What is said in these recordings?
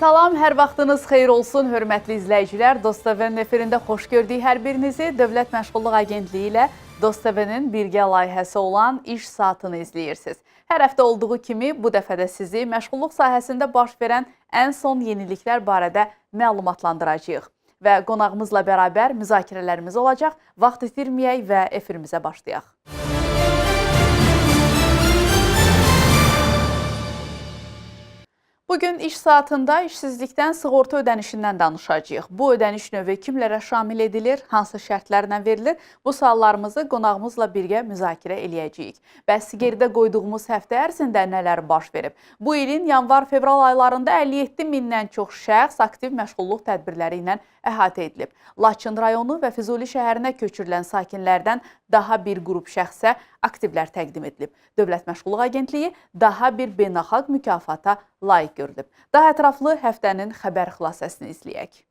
Salam, hər vaxtınız xeyir olsun, hörmətli izləyicilər. Dost TV-nin efirində xoş gördük hər birinizi. Dövlət Məşğulluq Agentliyi ilə Dost TV-nin birgə layihəsi olan İş Saatını izləyirsiniz. Hər həftə olduğu kimi bu dəfə də sizi məşğulluq sahəsində baş verən ən son yeniliklər barədə məlumatlandıracağıq. Və qonağımızla bərabər müzakirələrimiz olacaq. Vaxt itirməyək və efirimizə başlayaq. Bugün iş saatında işsizlikdən sığorta ödənişindən danışacağıq. Bu ödəniş növü kimlərə şamil edilir, hansı şərtlərlə verilir? Bu suallarımızı qonağımızla birgə müzakirə eləyəcəyik. Bəs geridə qoyduğumuz həftə ərzində nələr baş verib? Bu ilin yanvar-fevral aylarında 57 mindən çox şəxs aktiv məşğulluq tədbirləri ilə əhatə edilib. Laçın rayonu və Füzuli şəhərinə köçürülən sakinlərdən daha bir qrup şəxsə aktivlər təqdim edilib. Dövlət Məşğulluq Agentliyi daha bir beynəlxalq mükafata layiq görülüb. Daha ətraflı həftənin xəbər xülasəsini izləyək.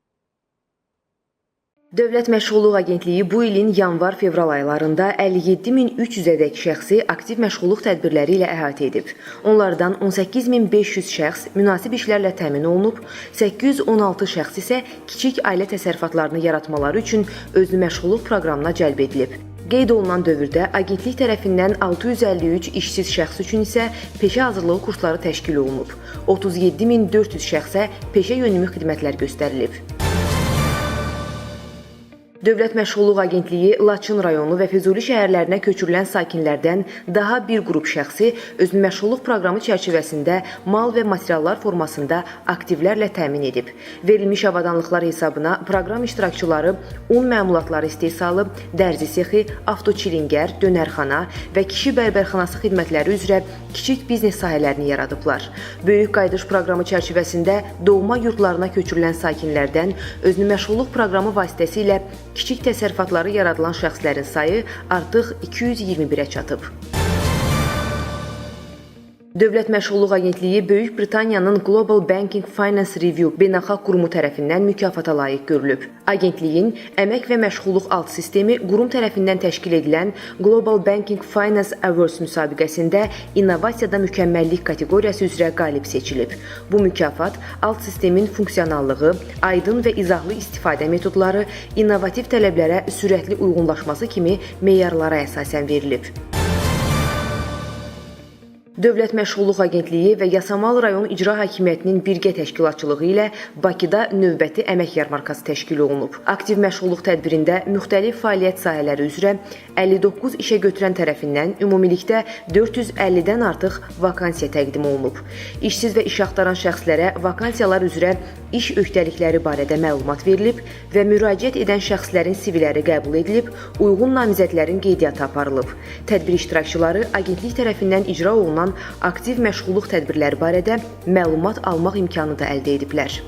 Dövlət Məşğulluq Agentliyi bu ilin yanvar-fevral aylarında 57.300-ədək şəxsi aktiv məşğulluq tədbirləri ilə əhatə edib. Onlardan 18.500 şəxs münasib işlərlə təmin olunub, 816 şəxs isə kiçik ailə təsərrüfatlarını yaratmaları üçün özünü məşğulluq proqramına cəlb edilib. Qeyd olunan dövrdə agentlik tərəfindən 653 işsiz şəxs üçün isə peşə hazırlığı kursları təşkil olunub. 37.400 şəxsə peşə yönümü xidmətlər göstərilib. Dövlət Məşğulluq Agentliyi Laçın rayonu və Füzuli şəhərlərinə köçürülən sakinlərdən daha bir qrup şəxsi özünü məşğulluq proqramı çərçivəsində mal və materiallar formasında aktivlərlə təmin edib. Verilmiş avadanlıqlar hesabına proqram iştirakçıları un məmulatları istehsalı, dərzi sexi, avtoçilingər, dönərxana və kişi bərbərxanası xidmətləri üzrə kiçik biznes sahələrini yaradıblar. Böyük Qayıdış proqramı çərçivəsində doğma yurtlarına köçürülən sakinlərdən özünü məşğulluq proqramı vasitəsilə kiçik təsərrüfatları yaradılan şəxslərin sayı artıq 221-ə çatıb. Dövlət Məşğulluq Agentliyi Böyük Britaniyanın Global Banking Finance Review beynəlxalq qurumu tərəfindən mükafata layiq görülüb. Agentliyin əmək və məşğulluq alt sistemi qurum tərəfindən təşkil edilən Global Banking Finance Awards müsabiqəsində innovasiyada mükəmməllik kateqoriyası üzrə qalib seçilib. Bu mükafat alt sistemin funksionallığı, aydın və izahlı istifadə metodları, innovativ tələblərə sürətli uyğunlaşması kimi meyarlara əsasən verilib. Dövlət Məşğulluq Agentliyi və Yasamal rayon İcra Hakimiyyətinin birgə təşkilatçılığı ilə Bakıda növbəti əmək yarmarkası təşkil olunub. Aktiv məşğulluq tədbirində müxtəlif fəaliyyət sahələri üzrə 59 işə götürən tərəfindən ümumilikdə 450-dən artıq vakansiya təqdim olunub. İşsiz və iş axtaran şəxslərə vakansiyalar üzrə iş öhdəlikləri barədə məlumat verilib və müraciət edən şəxslərin CV-ləri qəbul edilib, uyğun namizədlərin qeydiyyatı aparılıb. Tədbir iştirakçıları agentlik tərəfindən icra olunan aktiv məşğulluq tədbirləri barədə məlumat almaq imkanı da əldə ediblər.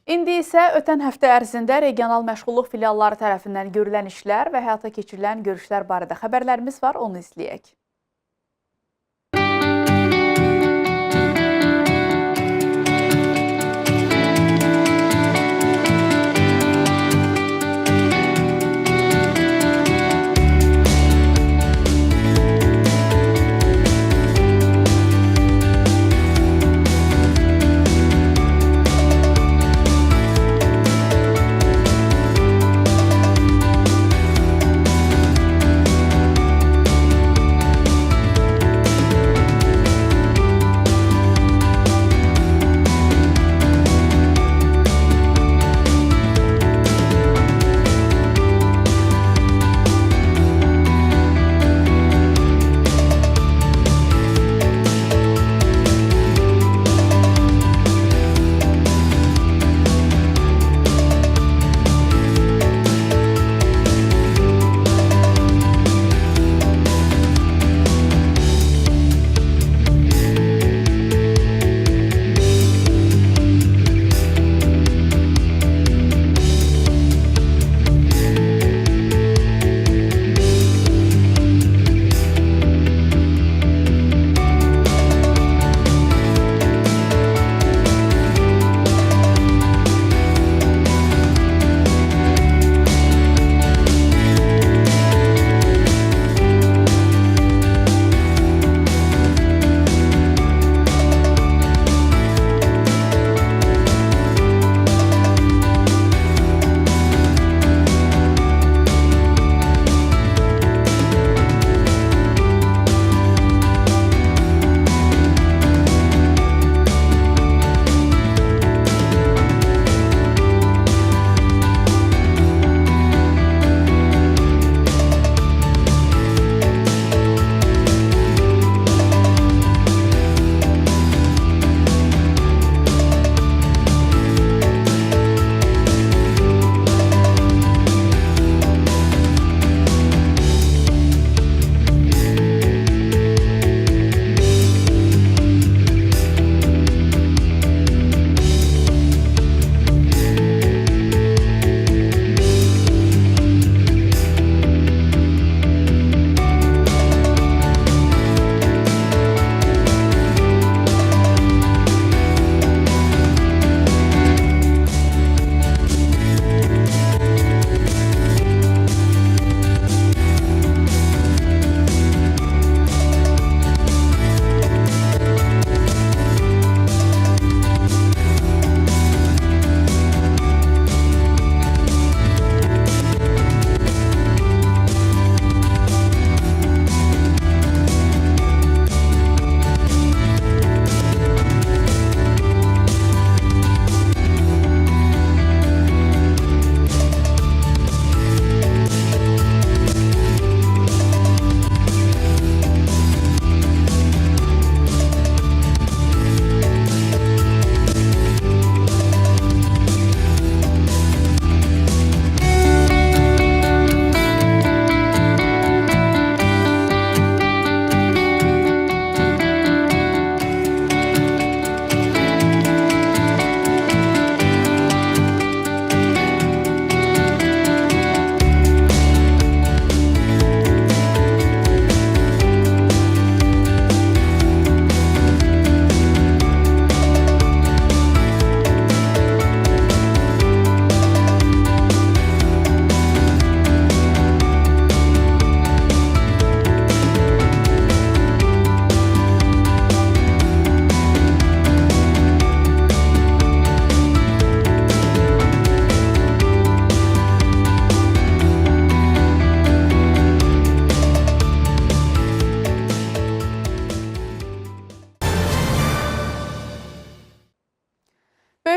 İndi isə ötən həftə ərzində regional məşğulluq filialları tərəfindən görülən işlər və həyata keçirilən görüşlər barədə xəbərlərimiz var, onu izləyək.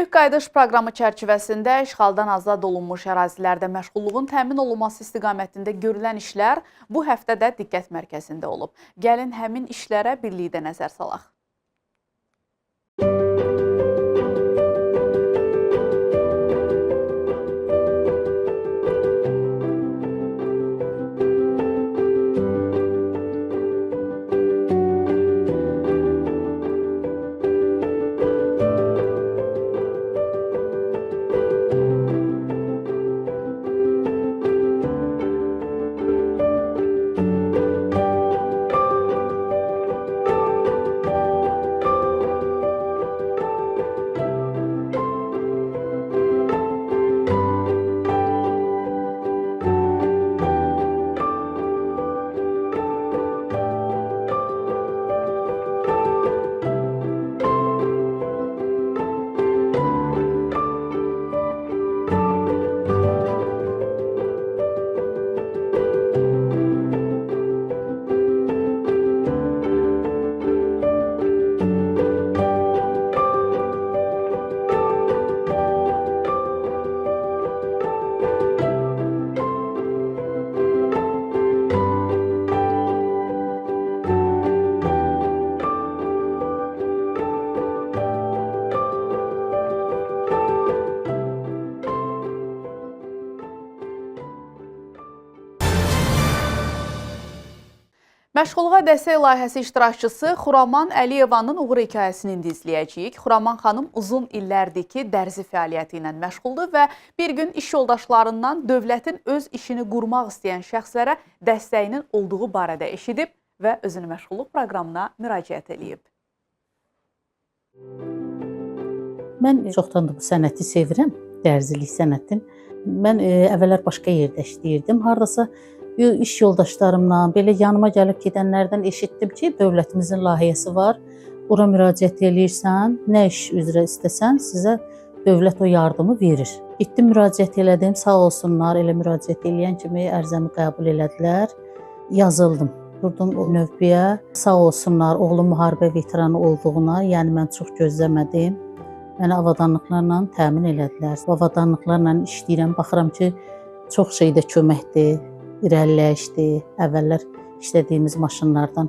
Böyük Qayıdış proqramı çərçivəsində işğaldan azad olunmuş ərazilərdə məşğulluğun təmin olunması istiqamətində görülən işlər bu həftə də diqqət mərkəzində olub. Gəlin həmin işlərə birlikdə nəzər salaq. Məşğulluğa dəstək layihəsi iştirakçısı Xuraman Əliyevanın uğur hekayəsini indi izləyəcəyik. Xuraman xanım uzun illərdir ki, dərzi fəaliyyəti ilə məşğuldur və bir gün iş yoldaşlarından dövlətin öz işini qurmaq istəyən şəxslərə dəstəyinin olduğu barədə eşidib və özünü məşğulluq proqramına müraciət eləyib. Mən çoxdan da bu sənəti sevirəm, dərzilik sənətini. Mən əvvəllər başqa yerdə işləyirdim. Hardasa iş yoldaşlarımla, belə yanıma gəlib gedənlərdən eşitdim ki, dövlətimizin layihəsi var. Bura müraciət eləyirsən, nə iş üzrə istəsən, sizə dövlət o yardımı verir. Getdim, müraciət elədim, sağ olsunlar, elə müraciət eləyən kimi ərizəmi qəbul elədilər. Yazıldım, durdum o növbəyə. Sağ olsunlar, oğlum müharibə veteranı olduğuna, yəni mən çox gözləmədim. Məni avadanlıqlarla təmin elədilər. Bu avadanlıqlarla işləyirəm, baxıram ki, çox şeydə köməkdir, irəliləyişdir. Əvvəllər işlədiyimiz maşınlardan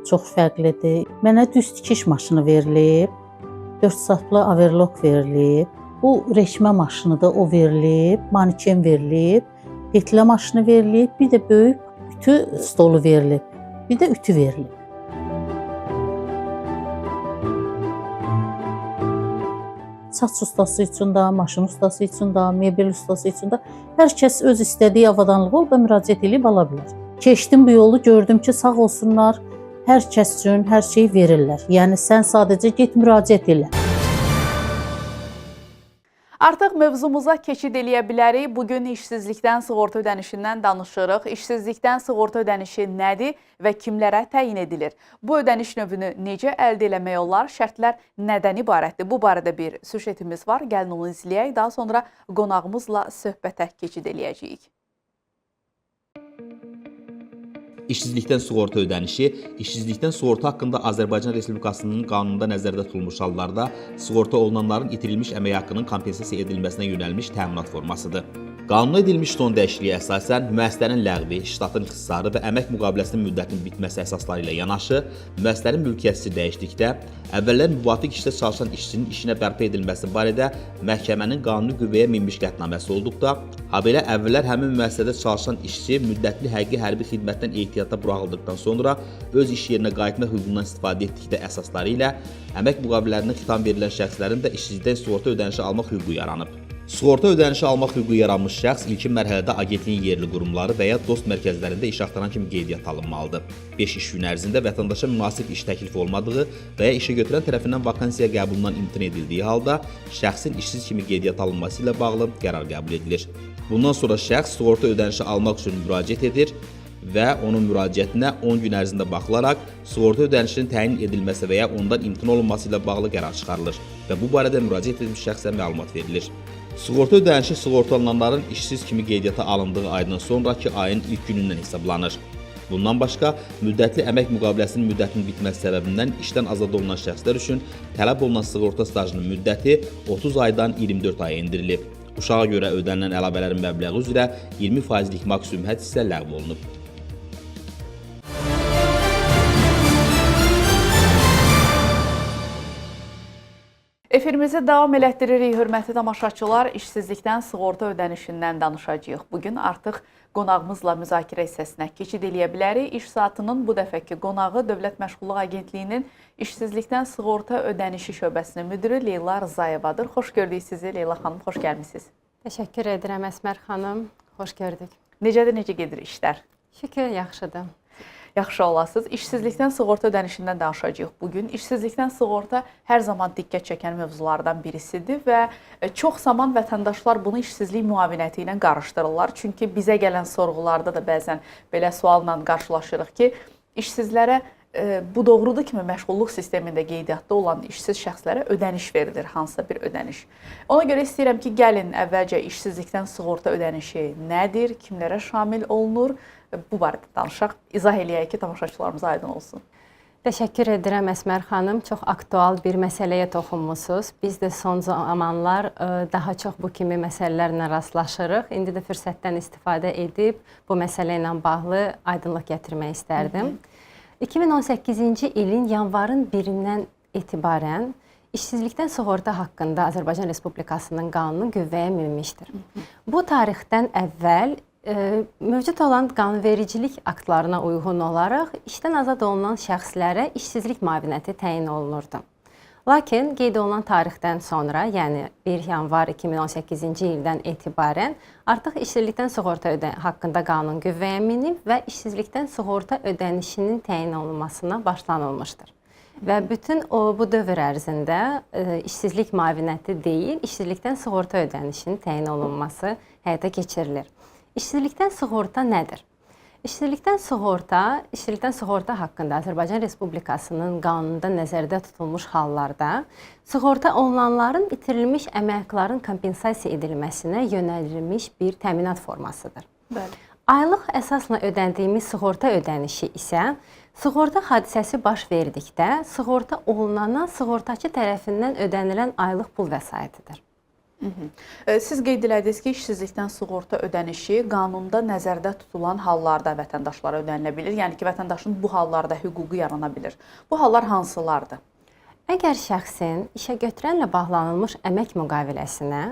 çox fərqlidir. Mənə düz tikiş maşını verilib, 4 saplı overlock verilib, bu reşmə maşını da o verilib, maniken verilib, petlə maşını verilib, bir də böyük ütü stolu verilib, bir də ütü verilib. Saç ustası üçün də, maşın ustası üçün də, mebel ustası üçün də hər kəs öz istədiyi avadanlığı orada müraciət edib ala bilər. Keçdim bu yolu, gördüm ki, sağ olsunlar, hər kəs üçün hər şey verirlər. Yəni sən sadəcə get müraciət elə. Artıq mövzumuza keçid eləyə bilərik. Bugün işsizlikdən sığorta ödənişindən danışırıq. İşsizlikdən sığorta ödənişi nədir və kimlərə təyin edilir? Bu ödəniş növünü necə əldə eləmək olar? Şərtlər nədən ibarətdir? Bu barədə bir süjetimiz var. Gəlin onu izləyək. Daha sonra qonağımızla söhbətə keçid eləyəcəyik. İşsizlikdən sığorta ödənişi, işsizlikdən sığorta haqqında Azərbaycan Respublikasının qanununda nəzərdə tutulmuş hallarda sığorta olunanların itirilmiş əmək haqqının kompensasiya edilməsinə yönəlmiş təminat formasıdır. Qanuna edilmiş son dəyişikliyə əsasən müəssisənin ləğvi, ştatın ixtisarı və əmək müqaviləsinin müddətinin bitməsi əsasları ilə yanaşı, müəssisənin mülkiyyətçisi dəyişdikdə, əvvəllər müvafiq işdə çalışan işçinin işinə bərpa edilməsi barədə məhkəmənin qanuni qüvvəyə minmiş qətnaməsi olduqda, habelə əvvəllər həmin müəssisədə çalışan işçi müddətli həqiqi hərbi xidmətdən ehtiyata buraxıldıqdan sonra öz iş yerinə qayıtma hüququndan istifadə etdikdə əsasları ilə əmək müqavilələrinin xitam verilən şəxslərin də işsizlikdən sığorta ödənişi almaq hüququ yaranıb. Sığorta ödənişi almaq hüququ yaranmış şəxs ilkin mərhələdə agentliyin yerli qurumları və ya dost mərkəzlərində iş axtaran kimi qeydiyyata alınmalıdır. 5 iş günü ərzində vətəndaşa münasib iş təklifi olmadığı və ya işə götürən tərəfindən vakansiyaya qəbulundan imtina edildiyi halda şəxsin işsiz kimi qeydiyyata alınması ilə bağlı qərar qəbul edilir. Bundan sonra şəxs sığorta ödənişi almaq üçün müraciət edir və onun müraciətinə 10 gün ərzində baxılaraq sığorta ödənişinin təyin edilməsi və ya ondan imtina olunması ilə bağlı qərar çıxarılır və bu barədə müraciət edilmiş şəxsə məlumat verilir. Sığorta ödənişi sığortalananların işsiz kimi qeydiyyata alındığı aydan sonrakı ayın ilk günündən hesablanır. Bundan başqa, müddətli əmək müqaviləsinin müddətinin bitməsi səbəbindən işdən azad olunan şəxslər üçün tələb olunan sığorta stajının müddəti 30 aydan 24 aya endirilib. Uşağa görə ödənilən əlavələrin məbləği üzrə 20%lik maksimum hədd isə ləğv olunub. Efirimizi davam elətdiririk, hörmətli tamaşaçılar. İşsizlikdən sığorta ödənişindən danışacağıq. Bugün artıq qonağımızla müzakirə hissəsinə keçid eləyə bilərik. İş saatının bu dəfəki qonağı Dövlət Məşğulluq Agentliyinin İşsizlikdən Sığorta Ödənişi şöbəsinin müdiri Leyla Rzayevadır. Xoş gördük sizi Leyla xanım, xoş gəlmisiniz. Təşəkkür edirəm Əsmər xanım. Xoş gördük. Necədir, necə gedir işlər? Şükür, yaxşıdır. Yaxşı olasınız. İşsizlikdən sığorta ödənişindən danışacağıq bugün. İşsizlikdən sığorta hər zaman diqqət çəkən mövzulardan birisidir və çox zaman vətəndaşlar bunu işsizlik müavinəti ilə qarışdırırlar. Çünki bizə gələn sorğularda da bəzən belə sualla qarşılaşırıq ki, işsizlərə bu doğrudur ki, məşğulluq sistemində qeydiyyatda olan işsiz şəxslərə ödəniş verilir, hansısa bir ödəniş. Ona görə istəyirəm ki, gəlin əvvəlcə işsizlikdən sığorta ödənişi nədir, kimlərə şamil olunur? Bu barədə danışaq, izah eləyək ki, tamaşaçılarımıza aydın olsun. Təşəkkür edirəm Əsmər xanım. Çox aktual bir məsələyə toxunmusunuz. Biz də son zamanlar daha çox bu kimi məsələlərlə rastlaşırıq. İndi də fürsətdən istifadə edib bu məsələ ilə bağlı aydınlıq gətirmək istərdim. 2018-ci ilin yanvarın 1-dən etibarən İşsizlikdən sığorta haqqında Azərbaycan Respublikasının qanunu qüvvəyə minmişdir. Bu tarixdən əvvəl mövcud olan qanunvericilik aktlarına uyğun olaraq işdən azad olunan şəxslərə işsizlik müavinəti təyin olunurdu. Lakin qeyd olunan tarixdən sonra, yəni 1 yanvar 2018-ci ildən etibarən artıq işsizlikdən sığorta haqqında qanun qüvvəyə minib və işsizlikdən sığorta ödənişinin təyin olunmasına başlanılmışdır. Və bütün bu dövr ərzində işsizlik müavinəti deyil, işsizlikdən sığorta ödənişinin təyin olunması həyata keçirilir. İşsizlikdən sığorta nədir? İşsizlikdən sığorta haqqında Azərbaycan Respublikasının qanununda nəzərdə tutulmuş hallarda sığorta olunanların itirilmiş əmək haqlarının kompensasiya edilməsinə yönəldilmiş bir təminat formasıdır. Bəli. Aylıq əsasla ödəndiyimiz sığorta ödənişi isə sığorta hadisəsi baş verdikdə sığorta olunana sığortaçı tərəfindən ödənilən aylıq pul vəsaitidir. Siz qeyd elədiniz ki, işsizlikdən sığorta ödənişi qanunda nəzərdə tutulan hallarda vətəndaşlara ödənilə bilir. Yəni ki, vətəndaşın bu hallarda hüququ yarana bilir. Bu hallar hansılardır? Əgər şəxsin işə götürənlə bağlanılmış əmək müqaviləsinə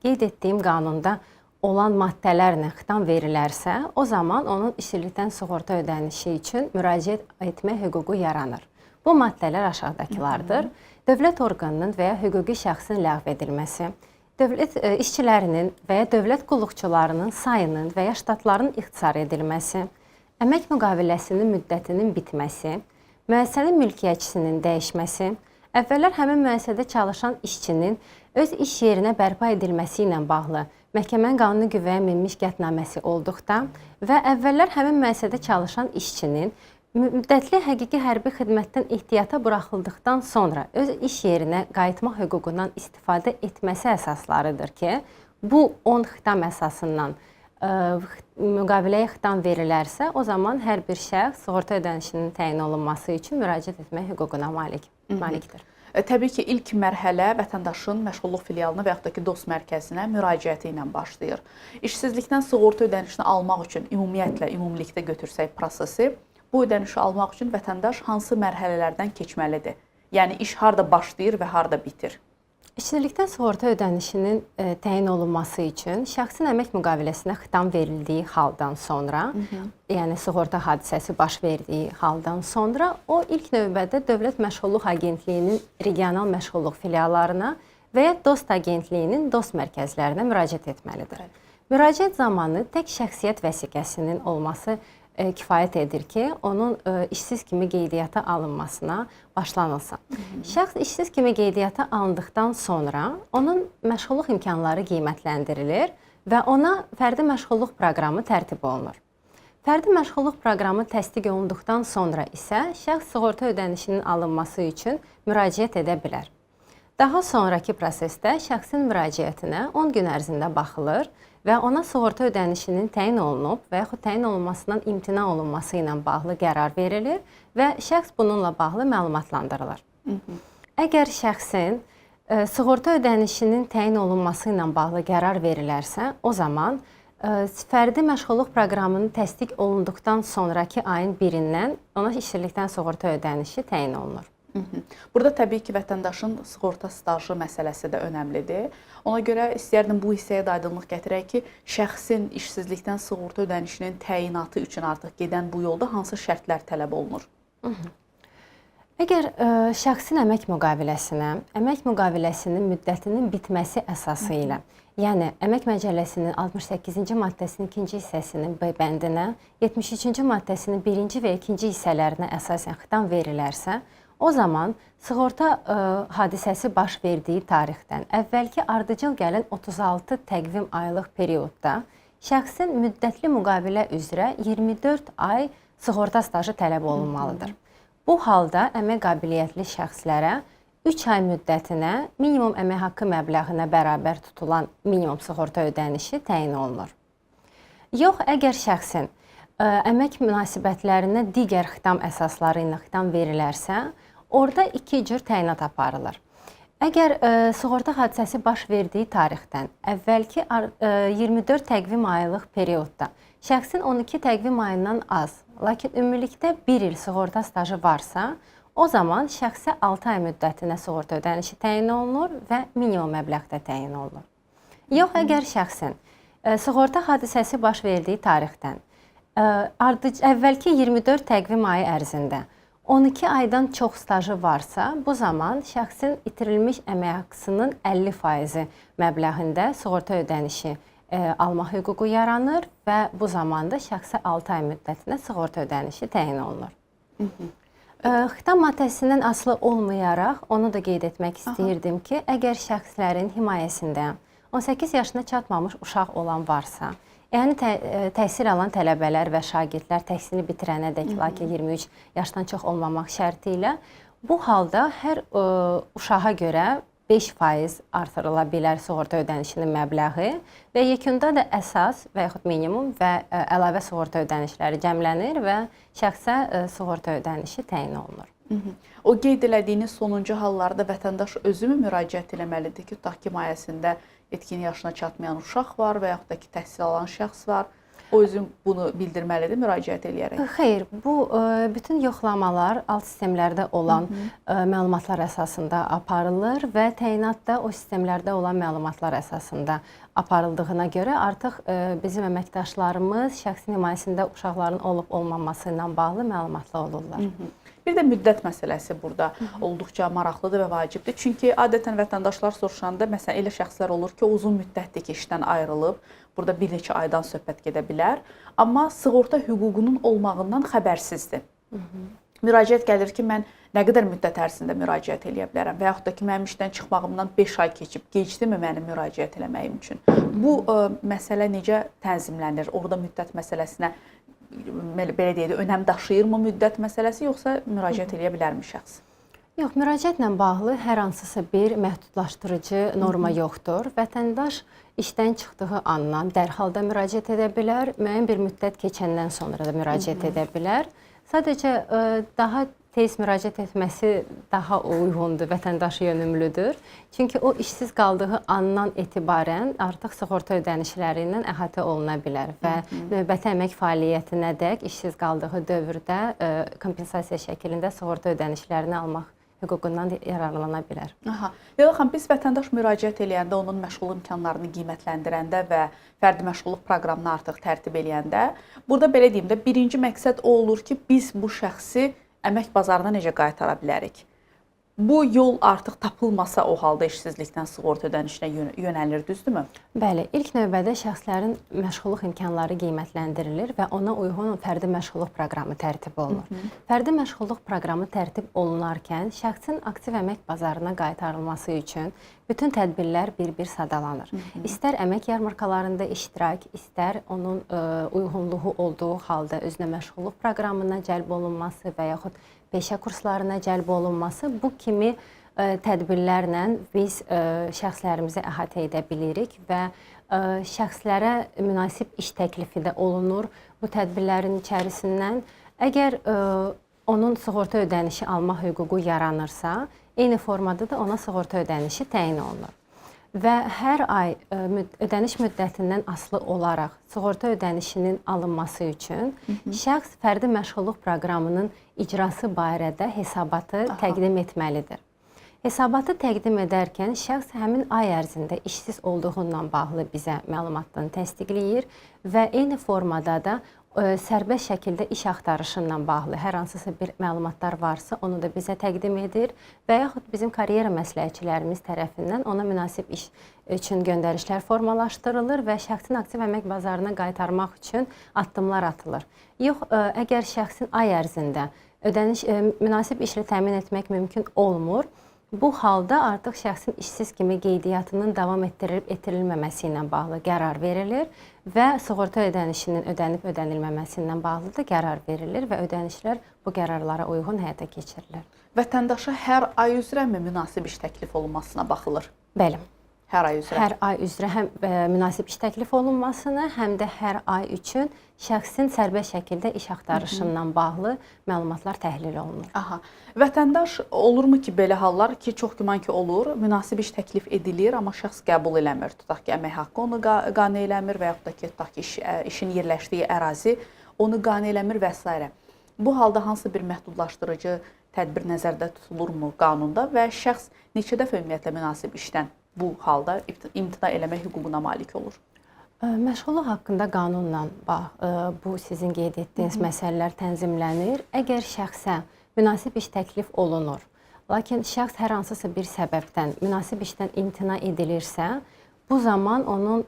qeyd etdiyim qanunda olan maddələrlə xitam verilərsə, o zaman onun işsizlikdən sığorta ödənişi üçün müraciət etmə hüququ yaranır. Bu maddələr aşağıdakılardır. Dövlət orqanının və ya hüquqi şəxsin ləğv edilməsi, dövlət işçilərinin və ya dövlət qulluqçularının sayının və ya ştatların ixtisar edilməsi, əmək müqaviləsinin müddətinin bitməsi, müəssisənin mülkiyyətçisinin dəyişməsi, əvvəllər həmin müəssisədə çalışan işçinin öz iş yerinə bərpa edilməsi ilə bağlı məhkəmənin qanuni qüvvəyə minmiş qətnaməsi olduqda və əvvəllər həmin müəssisədə çalışan işçinin müddətli həqiqi hərbi xidmətdən ehtiyata buraxıldıqdan sonra öz iş yerinə qayıtmaq hüququndan istifadə etməsi əsaslarıdır ki, bu 10 xitam əsasından müqaviləyə xitam verilərsə, o zaman hər bir şəxs sığorta ödənişinin təyin olunması üçün müraciət etmək hüququna malikdir. Təbii ki, ilk mərhələ vətəndaşın məşğulluq filialına və yaxud da ki, DOST mərkəzinə müraciəti ilə başlayır. İşsizlikdən sığorta ödənişini almaq üçün ümumiyyətlə, ümumilikdə götürsək prosesi, bu ödənişi almaq üçün vətəndaş hansı mərhələlərdən keçməlidir? Yəni, iş harda başlayır və harda bitir? İşsizlikdən sığorta ödənişinin təyin olunması üçün şəxsin əmək müqaviləsinə xitam verildiyi haldan sonra, yəni sığorta hadisəsi baş verdiyi haldan sonra o ilk növbədə Dövlət Məşğulluq Agentliyinin regional məşğulluq filiallarına və ya DOST Agentliyinin DOST mərkəzlərinə müraciət etməlidir. Müraciət zamanı tək şəxsiyyət vəsiqəsinin olması kifayət edir ki, onun işsiz kimi qeydiyyata alınmasına başlanılsın. Şəxs işsiz kimi qeydiyyata alındıqdan sonra onun məşğulluq imkanları qiymətləndirilir və ona fərdi məşğulluq proqramı tərtib olunur. Fərdi məşğulluq proqramı təsdiq olunduqdan sonra isə şəxs sığorta ödənişinin alınması üçün müraciət edə bilər. Daha sonrakı prosesdə şəxsin müraciətinə 10 gün ərzində baxılır və ona sığorta ödənişinin təyin olunub və yaxud təyin olunmasından imtina olunması ilə bağlı qərar verilir və şəxs bununla bağlı məlumatlandırılır. Əgər şəxsin sığorta ödənişinin təyin olunması ilə bağlı qərar verilərsə, o zaman fərdi məşğulluq proqramının təsdiq olunduqdan sonrakı ayın 1-dən ona işsizlikdən sığorta ödənişi təyin olunur. Burada təbii ki, vətəndaşın sığorta stajı məsələsi də önəmlidir. Ona görə istəyərdim bu hissəyə də aydınlıq gətirək ki, şəxsin işsizlikdən sığorta ödənişinin təyinatı üçün artıq gedən bu yolda hansı şərtlər tələb olunur? Əgər şəxsin əmək müqaviləsinə, əmək müqaviləsinin müddətinin bitməsi əsası ilə, yəni Əmək Məcəlləsinin 68-ci maddəsinin ikinci hissəsinin B bəndinə, 73-cü maddəsinin birinci və ikinci hissələrinə əsasən xitam verilərsə, o zaman sığorta hadisəsi baş verdiyi tarixdən əvvəlki ardıcıl gələn 36 təqvim aylıq periodda şəxsin müddətli müqavilə üzrə 24 ay sığorta stajı tələb olunmalıdır. Bu halda əmək qabiliyyətli şəxslərə 3 ay müddətinə minimum əmək haqqı məbləğinə bərabər tutulan minimum sığorta ödənişi təyin olunur. Yox, əgər şəxsin əmək münasibətlərinə digər xitam əsasları ilə xitam verilərsə, orada iki cür təyinat aparılır. Əgər sığorta hadisəsi baş verdiyi tarixdən əvvəlki 24 təqvim aylıq periodda şəxsin 12 təqvim ayından az, lakin ümumilikdə 1 il sığorta stajı varsa, o zaman şəxsə 6 ay müddətinə sığorta ödənişi təyin olunur və minimum məbləğdə təyin olunur. Yox, əgər şəxsin sığorta hadisəsi baş verdiyi tarixdən əvvəlki 24 təqvim ayı ərzində 12 aydan çox stajı varsa, bu zaman şəxsin itirilmiş əmək haqqısının 50% məbləğində sığorta ödənişi alma hüququ yaranır və bu zamanda şəxsə 6 ay müddətinə sığorta ödənişi təyin olunur. Xitam maddəsindən asılı olmayaraq onu da qeyd etmək istəyirdim ki, əgər şəxslərin himayəsində 18 yaşına çatmamış uşaq olan varsa, yəni təhsil alan tələbələr və şagirdlər təhsilini bitirənədək, lakin 23 yaşdan çox olmamaq şərti ilə, bu halda hər uşağa görə 5% artırıla bilər sığorta ödənişinin məbləği və yekunda da əsas və yaxud minimum və əlavə sığorta ödənişləri cəmlənir və şəxsə sığorta ödənişi təyin olunur. O qeyd elədiyiniz sonuncu hallarda vətəndaş özü mü müraciət eləməlidir ki, tutaq ki, himayəsində yetkin yaşına çatmayan uşaq var və yaxud da ki, təhsil alan şəxs var. O özü bunu bildirməlidir müraciət eləyərək. Xeyr, bu bütün yoxlamalar alt sistemlərdə olan məlumatlar əsasında aparılır və təyinat da o sistemlərdə olan məlumatlar əsasında aparıldığına görə artıq bizim əməkdaşlarımız şəxsin himayəsində uşaqların olub-olmaması ilə bağlı məlumatlı olurlar. Bir də müddət məsələsi burada olduqca maraqlıdır və vacibdir. Çünki adətən vətəndaşlar soruşanda, məsələn, elə şəxslər olur ki, uzun müddətdir ki, işdən ayrılıb, burada bir neçə aydan söhbət gedə bilər, amma sığorta hüququnun olmağından xəbərsizdir. Müraciət gəlir ki, mən nə qədər müddət ərzində müraciət eləyə bilərəm və yaxud da ki, mənim işdən çıxmağımdan 5 ay keçib, gecdimi mənim müraciət eləməyim üçün? Bu məsələ necə tənzimlənir? Orada müddət məsələsinə belə deyək də, önəm daşıyırmı müddət məsələsi, yoxsa müraciət eləyə bilərmi şəxs? Yox, müraciətlə bağlı hər hansısa bir məhdudlaşdırıcı norma yoxdur. Vətəndaş işdən çıxdığı andan dərhal da müraciət edə bilər, müəyyən bir müddət keçəndən sonra da müraciət edə bilər. Sadəcə daha tez müraciət etməsi daha uyğundur, vətəndaş yönümlüdür. Çünki o işsiz qaldığı andan etibarən artıq sığorta ödənişləri ilə əhatə oluna bilər və növbəti əmək fəaliyyətinədək işsiz qaldığı dövrdə kompensasiya şəklində sığorta ödənişlərini almaq hüququndan yararlana bilər. Aha. Leyla xanım, biz vətəndaş müraciət eləyəndə, onun məşğulluq imkanlarını qiymətləndirəndə və fərdi məşğulluq proqramını artıq tərtib eləyəndə, burada belə deyim də, birinci məqsəd o olur ki, biz bu şəxsi əmək bazarına necə qaytara bilərik? Bu yol artıq tapılmasa o halda işsizlikdən sığorta ödənişinə yönəlir, düzdürmü? Bəli, ilk növbədə şəxslərin məşğulluq imkanları qiymətləndirilir və ona uyğun fərdi məşğulluq proqramı tərtib olunur. Fərdi məşğulluq proqramı tərtib olunarkən şəxsin aktiv əmək bazarına qaytarılması üçün bütün tədbirlər bir-bir sadalanır. İstər əmək yarmarkalarında iştirak, istər onun uyğunluğu olduğu halda özünə məşğulluq proqramına cəlb olunması və yaxud peşə kurslarına cəlb olunması, bu kimi tədbirlərlə biz şəxslərimizi əhatə edə bilirik və şəxslərə münasib iş təklifi də olunur bu tədbirlərin içərisindən. Əgər onun sığorta ödənişi alma hüququ yaranırsa, eyni formada da ona sığorta ödənişi təyin olunur. Və hər ay ödəniş müddətindən asılı olaraq sığorta ödənişinin alınması üçün şəxs fərdi məşğulluq proqramının icrası barədə hesabatı təqdim etməlidir. Hesabatı təqdim edərkən şəxs həmin ay ərzində işsiz olduğundan bağlı bizə məlumatlarını təsdiqləyir və eyni formada da sərbəst şəkildə iş axtarışından bağlı hər hansısa bir məlumatlar varsa, onu da bizə təqdim edir və yaxud bizim karyera məsləhətçilərimiz tərəfindən ona münasib iş üçün göndərişlər formalaşdırılır və şəxsin aktiv əmək bazarına qaytarmaq üçün addımlar atılır. Yox, əgər şəxsin ay ərzində ödəniş münasib işlə təmin etmək mümkün olmur, bu halda artıq şəxsin işsiz kimi qeydiyyatının davam etdirilib etdirilməməsi ilə bağlı qərar verilir və sığorta ödənişinin ödənib ödənilməməsi ilə bağlı da qərar verilir və ödənişlər bu qərarlara uyğun həyata keçirilir. Vətəndaşa hər ay üzrəmi münasib iş təklif olunmasına baxılır? Bəli. Hər ay üzrə. Hər ay üzrə həm münasib iş təklif olunmasına, həm də hər ay üçün şəxsin sərbəst şəkildə iş axtarışından bağlı məlumatlar təhlil olunur. Aha. Vətəndaş olurmu ki, belə hallar ki, çox güman ki olur, münasib iş təklif edilir, amma şəxs qəbul eləmir. Tutaq ki, əmək haqqı onu qane eləmir və yaxud da ki, tutaq ki, işin yerləşdiyi ərazi onu qane eləmir və s. Bu halda hansı bir məhdudlaşdırıcı tədbir nəzərdə tutulurmu qanunda və şəxs neçə dəfə ümumiyyətlə münasib işdən bu halda imtina eləmək hüququna malik olur? Məşğulluq haqqında qanunla bax, bu sizin qeyd etdiyiniz məsələlər tənzimlənir. Əgər şəxsə münasib iş təklif olunur, lakin şəxs hər hansısa bir səbəbdən münasib işdən imtina edilirsə, bu zaman onun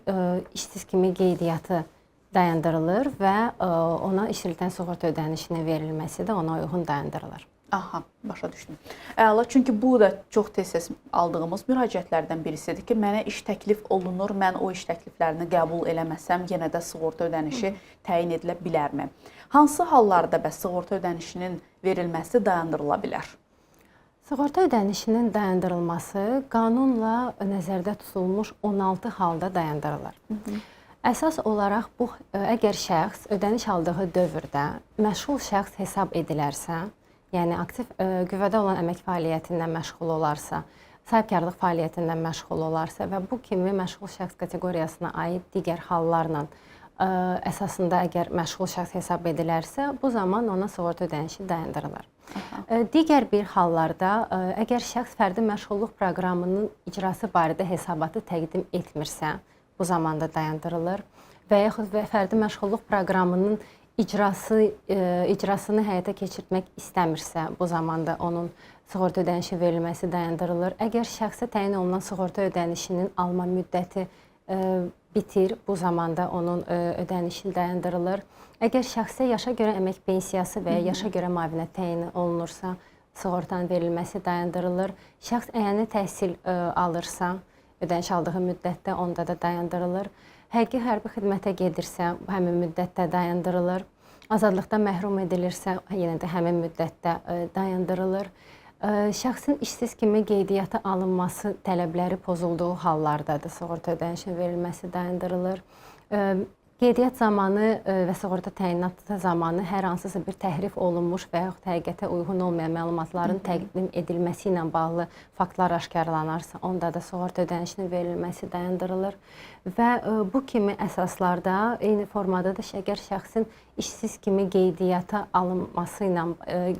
işsiz kimi qeydiyyatı dayandırılır və ona işsizlikdən sığorta ödənişinin verilməsi də ona uyğun dayandırılır. Aha, başa düşdüm. Əla, çünki bu da çox tez-tez aldığımız müraciətlərdən birisidir ki, mənə iş təklif olunur, mən o iş təkliflərini qəbul eləməsəm, yenə də sığorta ödənişi təyin edilə bilərmi? Hansı hallarda bəs sığorta ödənişinin verilməsi dayandırıla bilər? Sığorta ödənişinin dayandırılması qanunla nəzərdə tutulmuş 16 halda dayandırılır. Əsas olaraq bu, əgər şəxs ödəniş aldığı dövrdə məşğul şəxs hesab edilərsə, yəni aktiv qüvvədə olan əmək fəaliyyətindən məşğul olarsa, sahibkarlıq fəaliyyətindən məşğul olarsa və bu kimi məşğul şəxs kateqoriyasına aid digər hallarla əsasında əgər məşğul şəxs hesab edilərsə, bu zaman ona sığorta ödənişi dayandırılır. Digər bir hallarda, əgər şəxs fərdi məşğulluq proqramının icrası barədə hesabatı təqdim etmirsə, bu zamanda dayandırılır və yaxud fərdi məşğulluq proqramının icrasını həyata keçirtmək istəmirsə, bu zamanda onun sığorta ödənişi verilməsi dayandırılır. Əgər şəxsə təyin olunan sığorta ödənişinin alma müddəti bitir, bu zamanda onun ödənişi dayandırılır. Əgər şəxsə yaşa görə əmək pensiyası və ya yaşa görə müavinət təyin olunursa, sığortanın verilməsi dayandırılır. Şəxs əyani təhsil alırsa, ödəniş aldığı müddətdə onda da dayandırılır. Həqiqi hərbi xidmətə gedirsə, həmin müddətdə dayandırılır. Azadlıqdan məhrum edilirsə, yenə də həmin müddətdə dayandırılır. Şəxsin işsiz kimi qeydiyyata alınması tələbləri pozulduğu hallarda da sığorta ödənişinin verilməsi dayandırılır. Qeydiyyat zamanı və sığorta təyinatı zamanı hər hansısa bir təhrif olunmuş və yaxud həqiqətə uyğun olmayan məlumatların təqdim edilməsi ilə bağlı faktlar aşkarlanarsa, onda da sığorta ödənişinin verilməsi dayandırılır. Və bu kimi əsaslarda eyni formada da əgər şəxsin işsiz kimi qeydiyyata alınması ilə,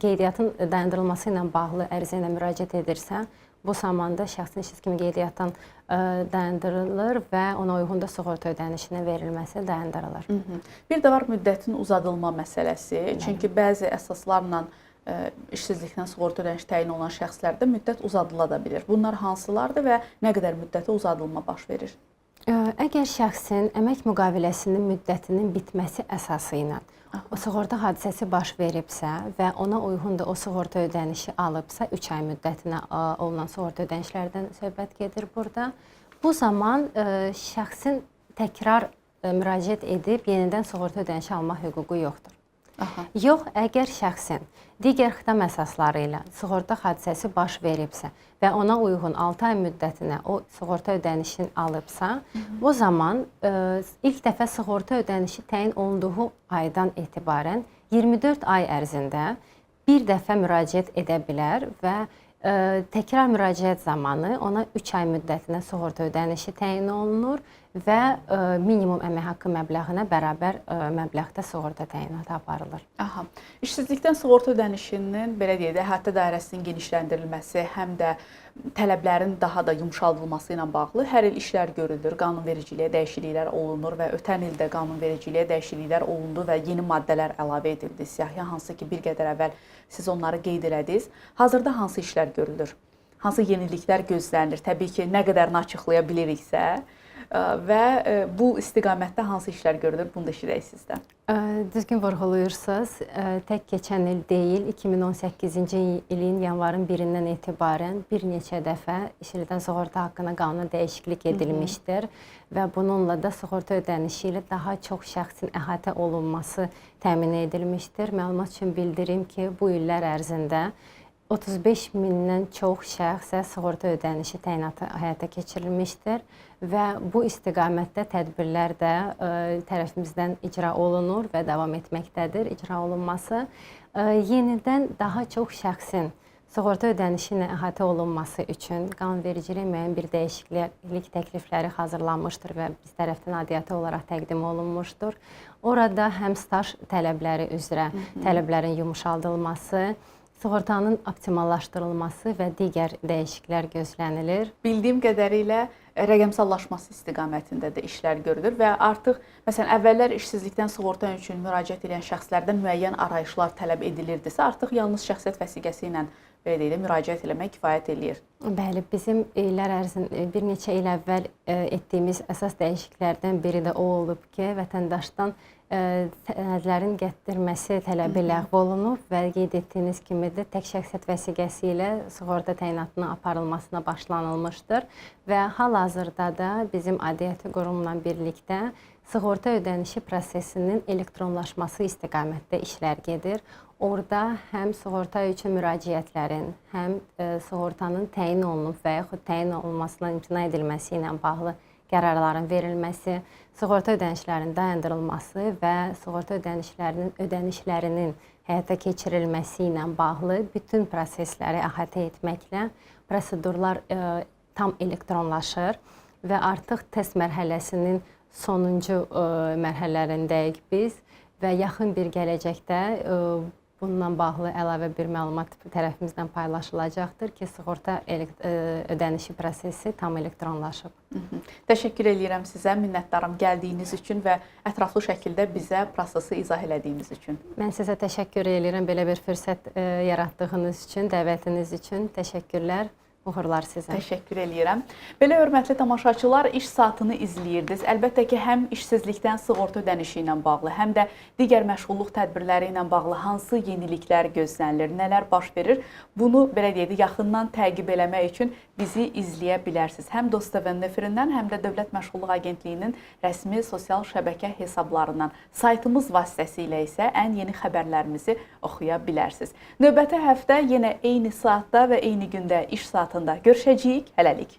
qeydiyyatın dayandırılması ilə bağlı ərizə ilə müraciət edirsə, bu zamanda şəxsin işsiz kimi qeydiyyatdan dayandırılır və ona uyğun da sığorta ödənişinin verilməsi dayandırılır. Bir də var müddətin uzadılma məsələsi. Bəli. Çünki bəzi əsaslarla işsizlikdən sığorta ödənişi təyin olunan şəxslərdə müddət uzadıla da bilir. Bunlar hansılardır və nə qədər müddətə uzadılma baş verir? Əgər şəxsin əmək müqaviləsinin müddətinin bitməsi əsası ilə o sığorta hadisəsi baş veribsə və ona uyğun da o sığorta ödənişi alıbsa, 3 ay müddətinə olunan sığorta ödənişlərdən söhbət gedir burada. Bu zaman şəxsin təkrar müraciət edib yenidən sığorta ödənişi almaq hüququ yoxdur. Aha. Yox, əgər şəxsin digər xitam əsasları ilə sığorta hadisəsi baş veribsə və ona uyğun 6 ay müddətinə o sığorta ödənişini alıbsa, bu zaman ilk dəfə sığorta ödənişi təyin olunduğu aydan etibarən 24 ay ərzində bir dəfə müraciət edə bilər və təkrar müraciət zamanı ona 3 ay müddətinə sığorta ödənişi təyin olunur və minimum əmək haqqı məbləğinə bərabər məbləğdə sığorta təyinatı aparılır. Aha. İşsizlikdən sığorta ödənişinin belə deyək də əhatə dairəsinin genişləndirilməsi, həm də tələblərin daha da yumşaldılması ilə bağlı hər il işlər görülür, qanunvericiliyə dəyişikliklər olunur və ötən ildə qanunvericiliyə dəyişikliklər olundu və yeni maddələr əlavə edildi siyahıya, hansı ki bir qədər əvvəl siz onları qeyd elədiniz. Hazırda hansı işlər görülür? Hansı yeniliklər gözlənilir? Təbii ki, nə qədərini açıqlaya biliriksə və bu istiqamətdə hansı işlər görülür, bunu da eşidək sizdən. Düzgün vurğulayırsınız. Tək keçən il deyil, 2018-ci ilin yanvarın 1-dən etibarən bir neçə dəfə işsizlikdən sığorta haqqında qanuna dəyişiklik edilmişdir və bununla da sığorta ödənişi ilə daha çox şəxsin əhatə olunması təmin edilmişdir. Məlumat üçün bildirim ki, bu illər ərzində 35 mindən çox şəxsə sığorta ödənişi təyinatı həyata keçirilmişdir və bu istiqamətdə tədbirlər də tərəfimizdən icra olunur və davam etməkdədir icra olunması. Yenidən daha çox şəxsin sığorta ödənişi ilə əhatə olunması üçün qanunvericiliyə müəyyən bir dəyişiklik təklifləri hazırlanmışdır və biz tərəfdən aidiyyatı olaraq təqdim olunmuşdur. Orada həm staj tələbləri üzrə tələblərin yumşaldılması, sığortanın optimallaşdırılması və digər dəyişikliklər gözlənilir. Bildiyim qədərilə rəqəmsallaşması istiqamətində də işlər görülür və artıq məsələn əvvəllər işsizlikdən sığorta üçün müraciət edən şəxslərdən müəyyən arayışlar tələb edilirdisə, artıq yalnız şəxsiyyət vəsiqəsi ilə belə deyək də müraciət eləmək kifayət eləyir. Bəli, bizim illər ərzində bir neçə il əvvəl etdiyimiz əsas dəyişikliklərdən biri də o olub ki, vətəndaşdan sənədlərin gətirməsi tələbi ləğv olunub və qeyd etdiyiniz kimi də tək şəxsiyyət vəsiqəsi ilə sığorta təyinatının aparılmasına başlanılmışdır və hal-hazırda da bizim aidiyyəti qurumla birlikdə sığorta ödənişi prosesinin elektronlaşması istiqamətdə işlər gedir. Orada həm sığorta üçün müraciətlərin, həm sığortanın təyin olunub və yaxud təyin olunmasına imtina edilməsi ilə bağlı qərarların verilməsi, sığorta ödənişlərinin dayandırılması və sığorta ödənişlərinin həyata keçirilməsi ilə bağlı bütün prosesləri əhatə etməklə prosedurlar tam elektronlaşır və artıq test mərhələsinin sonuncu mərhələlərindəyik biz və yaxın bir gələcəkdə bununla bağlı əlavə bir məlumat tərəfimizdən paylaşılacaqdır ki, sığorta ödənişi prosesi tam elektronlaşıb. Təşəkkür eləyirəm sizə, minnətdaram gəldiyiniz üçün və ətraflı şəkildə bizə prosesi izah elədiyiniz üçün. Mən sizə təşəkkür eləyirəm belə bir fürsət yaratdığınız üçün, dəvətiniz üçün. Təşəkkürlər. Uğurlar sizə. Təşəkkür eləyirəm. Belə hörmətli tamaşaçılar, iş saatını izləyirdiniz. Əlbəttə ki, həm işsizlikdən sığorta ödənişi ilə bağlı, həm də digər məşğulluq tədbirləri ilə bağlı hansı yeniliklər gözlənilir, nələr baş verir, bunu belə deyək də yaxından təqib eləmək üçün bizi izləyə bilərsiniz. Həm Dost TV-nin efirindən, həm də Dövlət Məşğulluq Agentliyinin rəsmi sosial şəbəkə hesablarından, saytımız vasitəsilə isə ən yeni xəbərlərimizi oxuya bilərsiniz. Növbəti həftə yenə eyni saatda və eyni gündə iş saatında görüşəcəyik. Hələlik.